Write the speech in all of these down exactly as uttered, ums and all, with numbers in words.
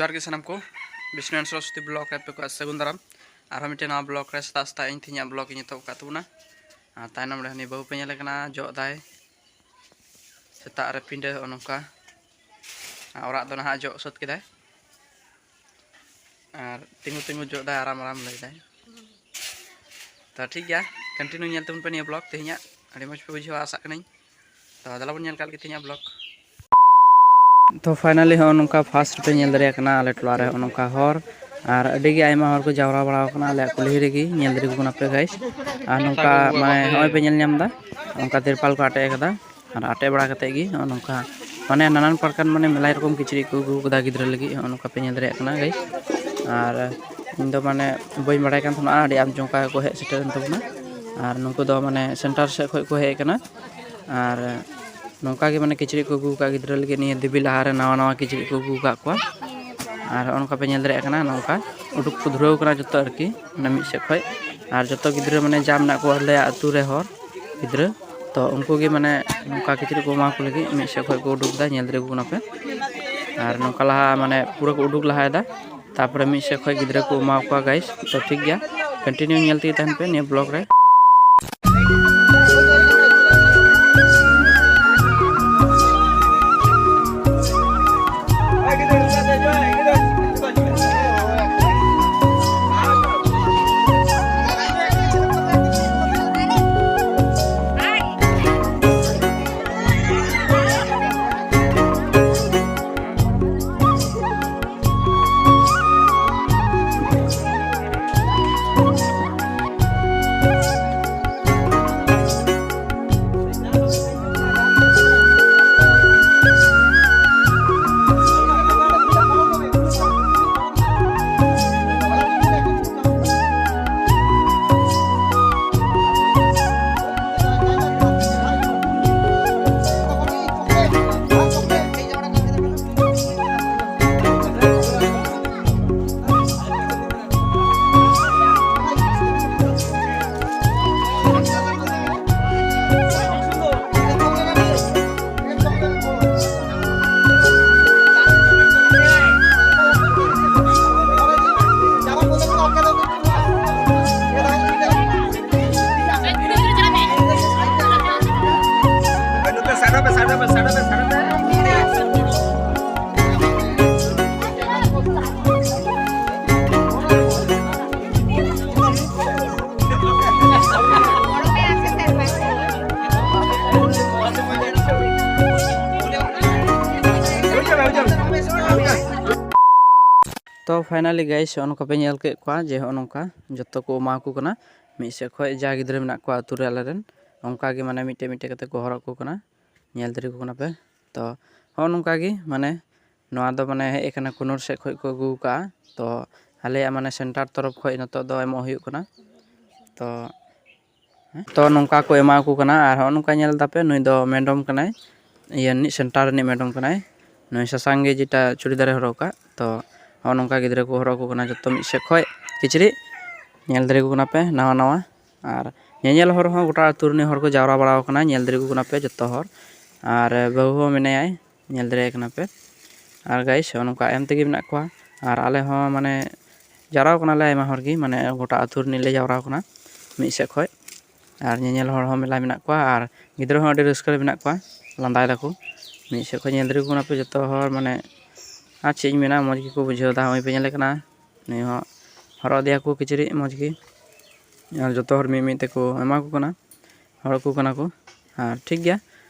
ᱡᱚᱦᱟᱨ ᱜᱮ ᱥᱟᱱᱟᱢ ᱠᱚ, ᱵᱤᱥᱱᱩ ᱥᱚᱨᱚᱥᱚᱛᱤ ᱵᱞᱚᱜ ᱨᱮ ᱟᱯᱮ ᱠᱚᱣᱟᱜ ᱥᱟᱹᱜᱩᱱ ᱫᱟᱨᱟᱢ᱾ ᱟᱨᱦᱚᱸ ᱢᱤᱫᱴᱮᱱ ᱱᱟᱣᱟ ᱵᱞᱚᱜ ᱨᱮ ᱥᱮᱛᱟᱜ ᱥᱮᱛᱟᱜ ᱤᱧ ᱛᱮᱦᱮᱧᱟᱜ ᱵᱞᱚᱜ ᱤᱧ ᱮᱛᱚᱦᱚᱵ ᱟᱠᱟᱫ ᱛᱟᱵᱚᱱᱟ᱾ ᱟᱨ ᱛᱟᱭᱱᱚᱢ ᱨᱮ ᱦᱟᱹᱱᱤ ᱵᱟᱹᱦᱩ ᱯᱮ ᱧᱮᱞᱮ ᱠᱟᱱᱟ, ᱡᱚᱜ ᱫᱟᱭ᱾ ᱥᱮᱛᱟᱜ ᱨᱮ ᱯᱤᱸᱰᱟᱹ ᱦᱚᱸᱜᱼᱚ ᱱᱚᱝᱠᱟ᱾ ᱟᱨ ᱚᱲᱟᱜ ᱫᱚ ᱱᱟᱦᱟᱜ ᱡᱚᱜ ᱥᱟᱹᱛ ᱠᱮᱫᱟᱭ᱾ ᱟᱨ ᱛᱤᱸᱜᱩ ᱛᱤᱸᱜᱩ ᱡᱚᱜ ᱫᱟᱭ, ᱟᱨᱟᱢ ᱟᱨᱟᱢ ᱞᱟᱹᱭ ᱫᱟᱭ᱾ ᱛᱚ ᱴᱷᱤᱠ ᱜᱮᱭᱟ, ᱠᱚᱱᱴᱤᱱᱤᱭᱩ ᱧᱮᱞ ᱛᱟᱵᱚᱱ ᱯᱮ ᱱᱤᱭᱟᱹ ᱵᱞᱚᱜ ᱛᱮᱦᱮᱧᱟᱜ᱾ ᱟᱹᱰᱤ ᱢᱚᱡᱽ ᱯᱮ ᱵᱩᱡᱷᱟᱹᱣᱟ ᱟᱥᱟᱜ ᱠᱟᱹᱱᱟᱹᱧ᱾ ᱛᱚ ᱫᱮᱞᱟ ᱵᱚᱱ ᱧᱮᱞ ᱠᱟᱜ ᱞᱮᱜᱮ ᱛᱮᱦᱮᱧᱟᱜ ᱵᱞᱚᱜ᱾ ᱛᱚ ᱯᱷᱟᱭᱱᱟᱞᱤ ᱦᱚᱸᱜᱼᱚ ᱱᱚᱝᱠᱟ ᱯᱷᱟᱥᱴ ᱯᱮ ᱧᱮᱞ ᱫᱟᱲᱮᱭᱟᱜ ᱠᱟᱱᱟ ᱟᱞᱮ ᱴᱚᱞᱟ ᱨᱮ ᱦᱚᱸᱜᱼᱚ ᱱᱚᱝᱠᱟ ᱦᱚᱨ, ᱟᱨ ᱟᱹᱰᱤ ᱜᱮ ᱟᱭᱢᱟ ᱦᱚᱲ ᱠᱚ ᱡᱟᱣᱨᱟ ᱵᱟᱲᱟᱣ ᱠᱟᱱᱟ ᱟᱞᱮᱭᱟᱜ ᱠᱩᱞᱦᱤ ᱨᱮᱜᱮ᱾ ᱧᱮᱞ ᱫᱟᱲᱮ ᱠᱚ ᱠᱟᱱᱟ ᱯᱮ ᱜᱟᱭᱥ, ᱟᱨ ᱱᱚᱝᱠᱟ ᱢᱟᱱᱮ ᱦᱚᱸᱜᱼᱚᱭ ᱯᱮ ᱧᱮᱞ ᱧᱟᱢ ᱮᱫᱟ ᱱᱚᱝᱠᱟ ᱛᱤᱨᱯᱟᱞ ᱠᱚ ᱟᱴᱮᱫ ᱟᱠᱟᱫᱟ᱾ ᱟᱨ ᱟᱴᱮᱫ ᱵᱟᱲᱟ ᱠᱟᱛᱮᱫ ᱜᱮ ᱦᱚᱸᱜᱼᱚ ᱱᱚᱝᱠᱟ ᱢᱟᱱᱮ ᱱᱟᱱᱟᱱ ᱯᱨᱚᱠᱟᱨ ᱢᱟᱱᱮ ᱢᱮᱞᱟᱭ ᱨᱚᱠᱚᱢ ᱠᱤᱪᱨᱤᱡ ᱠᱚ ᱟᱹᱜᱩ ᱠᱟᱫᱟ ᱜᱤᱫᱽᱨᱟᱹ ᱞᱟᱹᱜᱤᱫ, ᱦᱚᱸᱜᱼᱚ ᱱᱚᱝᱠᱟ ᱯᱮ ᱧᱮᱞ ᱫᱟᱲᱮᱭᱟᱜ ᱠᱟᱱᱟ ᱜᱟᱭᱥ᱾ ᱟᱨ ᱤᱧ ᱫᱚ ᱢᱟᱱᱮ ᱵᱟᱹᱧ ᱵᱟᱲᱟᱭ ᱠᱟᱱ ᱛᱟᱦᱮᱱᱟ, ᱟᱹᱰᱤ ᱟᱢ ᱪᱚᱝᱠᱟ ᱠᱚ ᱦᱮᱡ ᱥᱮᱴᱮᱨᱮᱱ ᱛᱟᱵᱚᱱᱟ᱾ ᱟᱨ ᱱᱩᱠᱩ ᱫᱚ ᱢᱟᱱᱮ ᱥᱮᱱᱴᱟᱨ ᱥᱮᱫ ᱠᱷᱚᱱ ᱠᱚ ᱦᱮᱡ ᱟᱠᱟᱱᱟ᱾ ᱟᱨ ᱱᱚᱝᱠᱟ ᱜᱮ ᱢᱟᱱᱮ ᱠᱤᱪᱨᱤᱡ ᱠᱚ ᱟᱹᱜᱩ ᱟᱠᱟᱫ ᱜᱤᱫᱽᱨᱟᱹ ᱞᱟᱹᱜᱤᱫ, ᱱᱤᱭᱟᱹ ᱫᱮᱵᱤ ᱞᱟᱦᱟᱨᱮ ᱱᱟᱣᱟ ᱱᱟᱣᱟ ᱠᱤᱪᱨᱤᱡ ᱠᱚ ᱟᱹᱜᱩ ᱟᱠᱟᱫ ᱠᱚᱣᱟ᱾ ᱟᱨ ᱦᱚᱸᱜᱼᱚ ᱱᱚᱝᱠᱟ ᱯᱮ ᱧᱮᱞ ᱫᱟᱲᱮᱭᱟᱜ ᱠᱟᱱᱟ, ᱱᱚᱝᱠᱟ ᱩᱰᱩᱠ ᱠᱚ ᱫᱷᱩᱨᱟᱹᱣ ᱠᱟᱱᱟ ᱡᱚᱛᱚ ᱟᱨᱠᱤ, ᱢᱟᱱᱮ ᱢᱤᱫ ᱥᱮᱫ ᱠᱷᱚᱱ᱾ ᱟᱨ ᱡᱚᱛᱚ ᱜᱤᱫᱽᱨᱟᱹ ᱢᱟᱱᱮ ᱡᱟ ᱢᱮᱱᱟᱜ ᱠᱚᱣᱟ ᱟᱞᱮᱭᱟᱜ ᱟᱹᱛᱩ ᱨᱮ ᱦᱚᱲ ᱜᱤᱫᱽᱨᱟᱹ, ᱛᱚ ᱩᱱᱠᱩ ᱜᱮ ᱢᱟᱱᱮ ᱱᱚᱝᱠᱟ ᱠᱤᱪᱨᱤᱡ ᱠᱚ ᱮᱢᱟ ᱠᱚ ᱞᱟᱹᱜᱤᱫ ᱢᱤᱫ ᱥᱮᱫ ᱠᱷᱚᱱ ᱠᱚ ᱩᱰᱩᱠ ᱮᱫᱟ, ᱧᱮᱞ ᱫᱟᱲᱮ ᱠᱚ ᱠᱟᱱᱟ ᱯᱮ᱾ ᱟᱨ ᱱᱚᱝᱠᱟ ᱞᱟᱦᱟ ᱢᱟᱱᱮ ᱯᱩᱨᱟᱹ ᱠᱚ ᱩᱰᱩᱠ ᱞᱟᱦᱟᱭᱮᱫᱟ, ᱛᱟᱯᱚᱨᱮ ᱢᱤᱫ ᱥᱮᱫ ᱠᱷᱚᱱ ᱜᱤᱫᱽᱨᱟᱹ ᱠᱚ ᱮᱢᱟ ᱠᱚᱣᱟ ᱜᱟᱭᱥ᱾ ᱛᱚ ᱴᱷᱤᱠ ᱜᱮᱭᱟ, ᱠᱚᱱᱴᱤᱱᱤᱭᱩ ᱧᱮᱞ ᱛᱮᱜᱮ ᱛᱟᱦᱮᱱ ᱯᱮ ᱱᱤᱭᱟᱹ ᱵᱞᱚᱜ ᱨᱮ᱾ ᱛᱚ finally guys, ᱦᱚᱸᱜᱼᱚ ᱱᱚᱝᱠᱟ ᱯᱮ ᱧᱮᱞ ᱠᱮᱫ ᱠᱚᱣᱟ ᱡᱮ ᱦᱚᱸᱜᱼᱚ ᱱᱚᱝᱠᱟ ᱡᱚᱛᱚ ᱠᱚ ᱮᱢᱟ ᱠᱚ ᱠᱟᱱᱟ᱾ ᱢᱤᱫ ᱥᱮᱫ ᱠᱷᱚᱡ ᱡᱟ ᱜᱤᱫᱽᱨᱟᱹ ᱢᱮᱱᱟᱜ ᱠᱚᱣᱟ ᱟᱹᱛᱩ ᱨᱮ ᱟᱞᱮ ᱨᱮᱱ, ᱚᱱᱠᱟ ᱜᱮ ᱢᱟᱱᱮ ᱢᱤᱫᱴᱮᱡ ᱢᱤᱫᱴᱮᱡ ᱠᱟᱛᱮ ᱠᱚ ᱦᱚᱨᱚᱜ ᱟᱠᱚ ᱠᱟᱱᱟ᱾ ᱧᱮᱞ ᱫᱟᱲᱮ ᱠᱚ ᱠᱟᱱᱟ ᱯᱮ᱾ ᱛᱚ ᱦᱚᱸᱜᱼᱚ ᱱᱚᱝᱠᱟ ᱜᱮ ᱢᱟᱱᱮ ᱱᱚᱣᱟ ᱫᱚ ᱢᱟᱱᱮ ᱦᱮᱡ ᱟᱠᱟᱱᱟ ᱠᱩᱱᱩᱨ ᱥᱮᱫ ᱠᱷᱚᱡ ᱠᱚ ᱟᱹᱜᱩ ᱟᱠᱟᱫᱼᱟ᱾ ᱛᱚ ᱟᱞᱮᱭᱟᱜ ᱢᱟᱱᱮ center ᱛᱚᱨᱚᱯ ᱠᱷᱚᱡ ᱱᱤᱛᱚᱜ ᱫᱚ ᱮᱢᱚᱜ ᱦᱩᱭᱩᱜ ᱠᱟᱱᱟ᱾ ᱛᱚ ᱛᱚ ᱱᱚᱝᱠᱟ ᱠᱚ ᱮᱢᱟ ᱠᱚ ᱠᱟᱱᱟ᱾ ᱟᱨ ᱦᱚᱸᱜᱼᱚ ᱱᱚᱝᱠᱟ ᱧᱮᱞ ᱫᱟᱯᱮ, ᱱᱩᱭ ᱫᱚ ᱢᱮᱰᱚᱢ ᱠᱟᱱᱟᱭ, ᱤᱭᱟᱹ ᱨᱤᱱᱤᱡ center ᱨᱤᱱᱤᱡ ᱢᱮᱰᱚᱢ ᱠᱟᱱᱟᱭ᱾ ᱱᱩᱭ ᱥᱟᱥᱟᱝ ᱜᱮ ᱡᱮᱴᱟ ᱪᱩᱲᱤᱫᱟᱨᱮ ᱦᱚᱨᱚᱜ ᱟᱠᱟᱫ, ᱛᱚ ᱦᱚᱸᱜᱼᱚ ᱱᱚᱝᱠᱟ ᱜᱤᱫᱽᱨᱟᱹ ᱠᱚ ᱦᱚᱨᱚᱜ ᱟᱠᱚ ᱠᱟᱱᱟ ᱡᱚᱛᱚ ᱢᱤᱫ ᱥᱮᱫ ᱠᱷᱚᱡ ᱠᱤᱪᱨᱤᱡ᱾ ᱧᱮᱞ ᱫᱟᱲᱮ ᱠᱚ ᱠᱟᱱᱟ ᱯᱮ ᱱᱟᱣᱟ ᱱᱟᱣᱟ᱾ ᱟᱨ ᱧᱮᱧᱮᱞ ᱦᱚᱲ ᱦᱚᱸ ᱜᱚᱴᱟ ᱟᱹᱛᱩ ᱨᱤᱱᱤᱡ ᱦᱚᱲ ᱠᱚ ᱡᱟᱣᱨᱟ ᱵᱟᱲᱟ ᱟᱠᱟᱱᱟ, ᱧᱮᱞ ᱫᱟᱲᱮ ᱠᱚ ᱠᱟᱱᱟ ᱯᱮ ᱡᱚᱛᱚ ᱦᱚᱲ᱾ ᱟᱨ ᱵᱟᱹᱦᱩ ᱦᱚᱸ ᱢᱮᱱᱟᱭᱟᱭ, ᱧᱮᱞ ᱫᱟᱲᱮᱭᱟᱭ ᱠᱟᱱᱟ ᱯᱮ᱾ ᱟᱨ guys, ᱦᱚᱸᱜᱼᱚ ᱱᱚᱝᱠᱟ ᱮᱢ ᱛᱮᱜᱮ ᱢᱮᱱᱟᱜ ᱠᱚᱣᱟ᱾ ᱟᱨ ᱟᱞᱮ ᱦᱚᱸ ᱢᱟᱱᱮ ᱡᱟᱣᱨᱟ ᱠᱟᱱᱟᱞᱮ ᱟᱭᱢᱟ ᱦᱚᱲ ᱜᱮ, ᱢᱟᱱᱮ ᱜᱚᱴᱟ ᱟᱹᱛᱩ ᱨᱤᱱᱤᱡ ᱞᱮ ᱡᱟᱣᱨᱟ ᱠᱟᱱᱟ ᱢᱤᱫ ᱥᱮᱫ ᱠᱷᱚᱡ᱾ ᱟᱨ ᱧᱮᱧᱮᱞ ᱦᱚᱲ ᱦᱚᱸ ᱢᱮᱞᱟ ᱢᱮᱱᱟᱜ ᱠᱚᱣᱟ, ᱟᱨ ᱜᱤᱫᱽᱨᱟᱹ ᱦᱚᱸ ᱟᱹᱰᱤ ᱨᱟᱹᱥᱠᱟᱹ ᱨᱮ ᱢᱮᱱᱟᱜ ᱠᱚᱣᱟ, ᱞᱟᱸᱫᱟᱭ ᱫᱟᱠᱚ᱾ ᱢᱤᱫ ᱥᱮᱫ ᱠᱷᱚᱡ ᱧᱮᱞ ᱫᱟᱲᱮ ᱠᱚ ᱠᱟᱱᱟ ᱯᱮ ᱡᱚᱛᱚ ᱦᱚᱲ, ᱢᱟᱱᱮ ᱟᱨ ᱪᱮᱫ ᱤᱧ ᱢᱮᱱᱟ, ᱢᱚᱡᱽ ᱜᱮᱠᱚ ᱵᱩᱡᱷᱟᱹᱣ ᱮᱫᱟ᱾ ᱦᱚᱸᱜᱼᱚᱭ ᱯᱮ ᱧᱮᱞᱮ ᱠᱟᱱᱟ, ᱱᱩᱭ ᱦᱚᱸ ᱦᱚᱨᱚᱜ ᱟᱫᱮᱭᱟ ᱠᱚ ᱠᱤᱪᱨᱤᱡ ᱢᱚᱡᱽ ᱜᱮ᱾ ᱟᱨ ᱡᱚᱛᱚ ᱦᱚᱲ ᱢᱤᱫ ᱢᱤᱫ ᱛᱮᱠᱚ ᱮᱢᱟ ᱠᱚ ᱠᱟᱱᱟ, ᱦᱚᱨᱚᱜ ᱟᱠᱚ ᱠᱟᱱᱟ ᱠᱚ᱾ ᱟᱨ ᱴᱷᱤᱠ ᱜᱮᱭᱟ,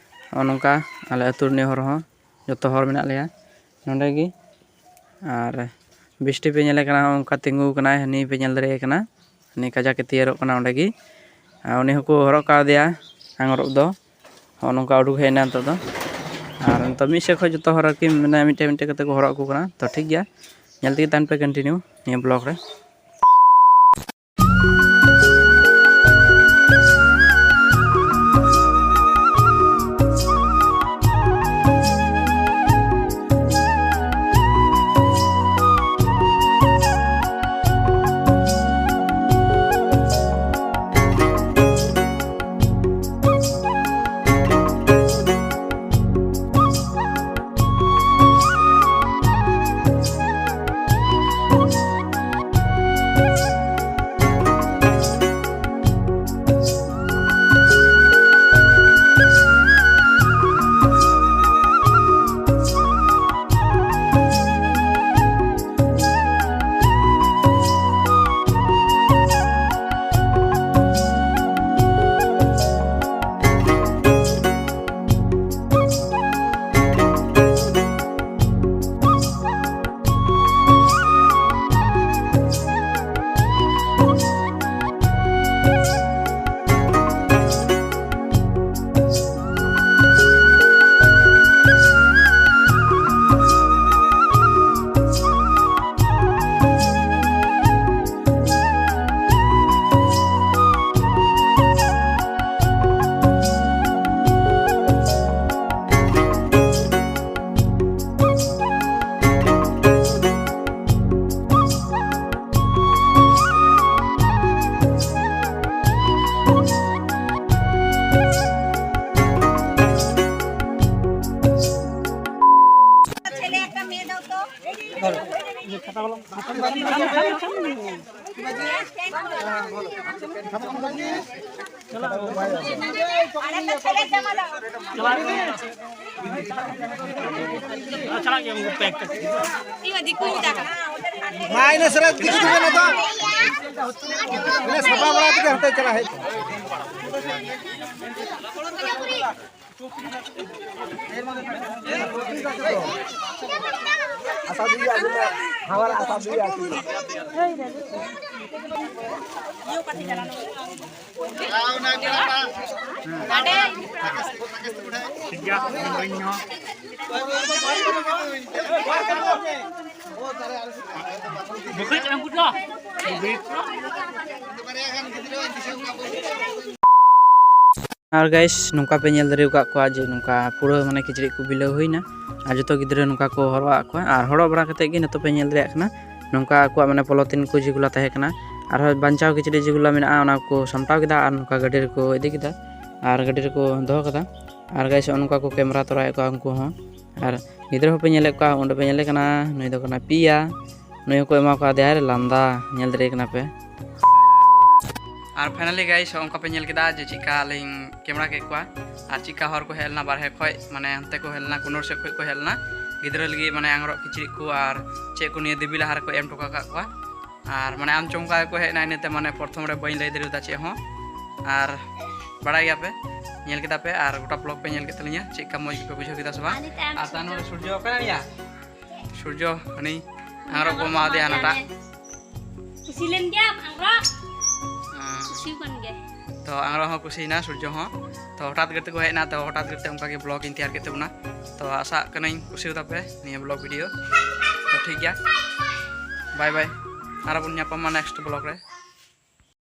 ᱱᱚᱜᱼᱚ ᱱᱚᱝᱠᱟ ᱟᱞᱮ ᱟᱹᱛᱩ ᱨᱤᱱᱤᱡ ᱦᱚᱲ ᱦᱚᱸ ᱡᱚᱛᱚ ᱦᱚᱲ ᱢᱮᱱᱟᱜ ᱞᱮᱭᱟ ᱱᱚᱸᱰᱮ ᱜᱮ᱾ ᱟᱨ ᱵᱤᱥᱴᱤ ᱯᱮ ᱧᱮᱞᱮ ᱠᱟᱱᱟ, ᱚᱱᱠᱟ ᱛᱤᱸᱜᱩ ᱟᱠᱟᱱᱟᱭ, ᱦᱟᱹᱱᱤ ᱯᱮ ᱧᱮᱞ ᱫᱟᱲᱮᱭᱟᱭ ᱠᱟᱱᱟ, ᱦᱟᱹᱱᱤ ᱠᱟᱡᱟᱠ ᱮ ᱛᱮᱭᱟᱨᱚᱜ ᱠᱟᱱᱟ ᱚᱸᱰᱮ ᱜᱮ᱾ ᱟᱨ ᱩᱱᱤ ᱦᱚᱸᱠᱚ ᱦᱚᱨᱚᱜ ᱠᱟᱣᱫᱮᱭᱟ ᱟᱝᱨᱚᱵ ᱫᱚ᱾ ᱦᱚᱸᱜᱼᱚ ᱱᱚᱝᱠᱟ ᱩᱰᱩᱠ ᱦᱮᱡ ᱮᱱᱟ ᱱᱤᱛᱚᱜ ᱫᱚ᱾ ᱟᱨ ᱱᱤᱛᱚᱜ ᱢᱤᱫ ᱥᱮᱫ ᱠᱷᱚᱡ ᱡᱚᱛᱚ ᱦᱚᱲ ᱟᱨᱠᱤ ᱢᱟᱱᱮ ᱢᱤᱫᱴᱮᱡ ᱢᱤᱫᱴᱮᱡ ᱠᱟᱛᱮ ᱠᱚ ᱦᱚᱨᱚᱜ ᱟᱠᱚ ᱠᱟᱱᱟ᱾ ᱛᱚ ᱴᱷᱤᱠ ᱜᱮᱭᱟ, ᱧᱮᱞ ᱛᱮᱜᱮ ᱛᱟᱦᱮᱱ ᱯᱮ continue ᱱᱤᱭᱟᱹ vlog ᱨᱮ᱾ ᱢᱟᱭᱱᱟᱥ ᱨᱮ ᱛᱤᱥ ᱠᱚ ᱢᱮᱱᱟ ᱫᱚ? ᱢᱟᱱᱮ ᱥᱟᱯᱷᱟ ᱵᱟᱲᱟ ᱠᱟᱛᱮ ᱦᱟᱱᱛᱮ ᱪᱟᱞᱟᱜ ᱦᱩᱭᱩᱜ ᱛᱟᱢᱟ᱾ ᱟᱥᱟ ᱫᱤᱭᱟ ᱟᱹᱜᱩ ᱢᱮ, ᱦᱟᱣᱟᱨ ᱟᱥᱟ ᱫᱤᱭᱟ ᱟᱹᱜᱩ ᱢᱮ᱾ ᱴᱷᱤᱠ ᱜᱮᱭᱟ, ᱤᱧ ᱦᱚᱸ᱾ ᱵᱟᱠᱷᱟᱡ ᱪᱮᱫ ᱮᱢ ᱵᱩᱡᱷᱟᱹᱣᱟ? ᱟᱨ guys, ᱱᱚᱝᱠᱟ ᱯᱮ ᱧᱮᱞ ᱫᱟᱲᱮ ᱟᱠᱟᱫ ᱠᱚᱣᱟ ᱡᱮ ᱱᱚᱝᱠᱟ ᱯᱩᱨᱟᱹ ᱢᱟᱱᱮ ᱠᱤᱪᱨᱤᱡ ᱠᱚ ᱵᱤᱞᱟᱹᱣ ᱦᱩᱭᱱᱟ᱾ ᱟᱨ ᱡᱚᱛᱚ ᱜᱤᱫᱽᱨᱟᱹ ᱱᱚᱝᱠᱟ ᱠᱚ ᱦᱚᱨᱚᱜ ᱟᱫ ᱠᱚᱣᱟ, ᱟᱨ ᱦᱚᱨᱚᱜ ᱵᱟᱲᱟ ᱠᱟᱛᱮᱫ ᱜᱮ ᱱᱤᱛᱚᱜ ᱯᱮ ᱧᱮᱞ ᱫᱟᱲᱮᱭᱟᱜ ᱠᱟᱱᱟ, ᱱᱚᱝᱠᱟ ᱟᱠᱚᱣᱟᱜ ᱢᱟᱱᱮ ᱯᱚᱞᱚᱛᱷᱤᱱ ᱠᱚ ᱡᱮᱜᱩᱞᱟ ᱛᱟᱦᱮᱸ ᱠᱟᱱᱟ, ᱟᱨᱦᱚᱸ ᱵᱟᱧᱪᱟᱣ ᱠᱤᱪᱨᱤᱡ ᱡᱮᱜᱩᱞᱟ ᱢᱮᱱᱟᱜᱼᱟ, ᱚᱱᱟ ᱠᱚ ᱥᱟᱢᱴᱟᱣ ᱠᱮᱫᱟ ᱟᱨ ᱱᱚᱝᱠᱟ ᱜᱟᱹᱰᱤ ᱨᱮᱠᱚ ᱤᱫᱤ ᱠᱮᱫᱟ ᱟᱨ ᱜᱟᱹᱰᱤ ᱨᱮᱠᱚ ᱫᱚᱦᱚ ᱠᱟᱫᱟ᱾ ᱟᱨ guys, ᱱᱚᱜᱼᱚ ᱱᱚᱝᱠᱟ ᱠᱚ ᱠᱮᱢᱮᱨᱟ ᱛᱚᱨᱟᱭᱮᱫ ᱠᱚᱣᱟ ᱩᱱᱠᱩ ᱦᱚᱸ᱾ ᱟᱨ ᱜᱤᱫᱽᱨᱟᱹ ᱦᱚᱸᱯᱮ ᱧᱮᱞᱮᱫ ᱠᱚᱣᱟ, ᱚᱸᱰᱮ ᱯᱮ ᱧᱮᱞᱮ ᱠᱟᱱᱟ, ᱱᱩᱭ ᱫᱚ ᱠᱟᱱᱟ ᱯᱤᱭᱟ, ᱱᱩᱭ ᱦᱚᱸᱠᱚ ᱮᱢᱟ ᱠᱚᱣᱟ ᱫᱮᱭᱟ ᱨᱮ ᱞᱟᱸᱫᱟ, ᱧᱮᱞ ᱫᱟᱲᱮᱭᱟᱜ ᱠᱟᱱᱟ ᱯᱮ᱾ ᱟᱨ finally guys, ᱱᱚᱜᱼᱚ ᱱᱚᱝᱠᱟ ᱯᱮ ᱧᱮᱞ ᱠᱮᱫᱟ ᱡᱮ ᱪᱮᱫᱠᱟ ᱞᱤᱧ ᱠᱮᱢᱮᱨᱟ ᱠᱮᱫ ᱠᱚᱣᱟ ᱟᱨ ᱪᱮᱫᱠᱟ ᱦᱚᱲ ᱠᱚ ᱦᱮᱡ ᱞᱮᱱᱟ ᱵᱟᱨᱦᱮ ᱠᱷᱚᱡ, ᱢᱟᱱᱮ ᱦᱟᱱᱛᱮ ᱠᱚ ᱦᱮᱡ ᱞᱮᱱᱟ, ᱠᱩᱱᱳᱨ ᱥᱮᱫ ᱠᱷᱚᱡ ᱠᱚ ᱦᱮᱡ ᱞᱮᱱᱟ ᱜᱤᱫᱽᱨᱟᱹ ᱞᱟᱹᱜᱤᱫ, ᱢᱟᱱᱮ ᱟᱝᱨᱚᱵ ᱠᱤᱪᱨᱤᱡ ᱠᱚ ᱟᱨ ᱪᱮᱫ ᱠᱚ ᱱᱤᱭᱟᱹ ᱫᱮᱵᱤ ᱞᱟᱦᱟ ᱨᱮᱠᱚ ᱮᱢ ᱦᱚᱴᱚ ᱠᱟᱜ ᱠᱚᱣᱟ᱾ ᱟᱨ ᱢᱟᱱᱮ ᱟᱢ ᱪᱚᱢᱠᱟ ᱜᱮᱠᱚ ᱦᱮᱡ ᱮᱱᱟ, ᱤᱱᱟᱹᱛᱮ ᱢᱟᱱᱮ ᱯᱨᱚᱛᱷᱚᱢ ᱨᱮ ᱵᱟᱹᱧ ᱞᱟᱹᱭ ᱫᱟᱲᱮᱭᱟᱫᱟ ᱪᱮᱫ ᱦᱚᱸ᱾ ᱟᱨ ᱵᱟᱲᱟᱭ ᱜᱮᱭᱟᱯᱮ, ᱧᱮᱞ ᱠᱮᱫᱟ ᱯᱮ ᱟᱨ ᱜᱚᱴᱟ vlog ᱯᱮ ᱧᱮᱞ ᱠᱮᱫ ᱛᱟᱹᱞᱤᱧᱟ, ᱪᱮᱫ ᱞᱮᱠᱟ ᱢᱚᱡᱽ ᱜᱮᱯᱮ ᱵᱩᱡᱷᱟᱹᱣ ᱠᱮᱫᱟ ᱥᱮ ᱵᱟᱝ? ᱟᱨ ᱛᱟᱭᱱᱚᱢ ᱨᱮ ᱥᱩᱨᱡᱚ ᱚᱠᱟᱭ ᱱᱟᱭᱟ? ᱥᱩᱨᱡᱚ ᱦᱟᱹᱱᱤ ᱟᱝᱨᱚᱵ ᱠᱚ ᱮᱢᱟ ᱫᱮᱭᱟ ᱦᱟᱱᱟᱴᱟᱜ᱾ ᱠᱩᱥᱤ ᱞᱮᱱ ᱜᱮᱭᱟᱢ ᱟᱝᱨᱚᱵ? ᱦᱮᱸ᱾ ᱠᱩᱥᱤ ᱠᱟᱱ ᱜᱮ᱾ ᱛᱚ ᱟᱝᱨᱚᱵ ᱦᱚᱸ ᱠᱩᱥᱤᱭᱮᱱᱟ ᱥᱩᱨᱡᱚ ᱦᱚᱸ᱾ ᱛᱚ ᱦᱚᱴᱟᱛ ᱜᱟᱛᱮ ᱠᱚ ᱦᱮᱡ ᱮᱱᱟ, ᱛᱚ ᱦᱚᱴᱟᱛ ᱜᱟᱛᱮ ᱚᱱᱠᱟ ᱜᱮ vlog ᱤᱧ ᱛᱮᱭᱟᱨ ᱠᱮᱫ ᱛᱟᱵᱚᱱᱟ᱾ ᱛᱚ ᱟᱥᱟᱜ ᱠᱟᱹᱱᱟᱹᱧ ᱠᱩᱥᱤ ᱛᱟᱯᱮ ᱱᱤᱭᱟᱹ vlog video᱾ ᱛᱚ ᱴᱷᱤᱠ ᱜᱮᱭᱟ, bye bye, ᱟᱨᱚ ᱵᱚᱱ ᱧᱟᱯᱟᱢᱟ next vlog ᱨᱮ᱾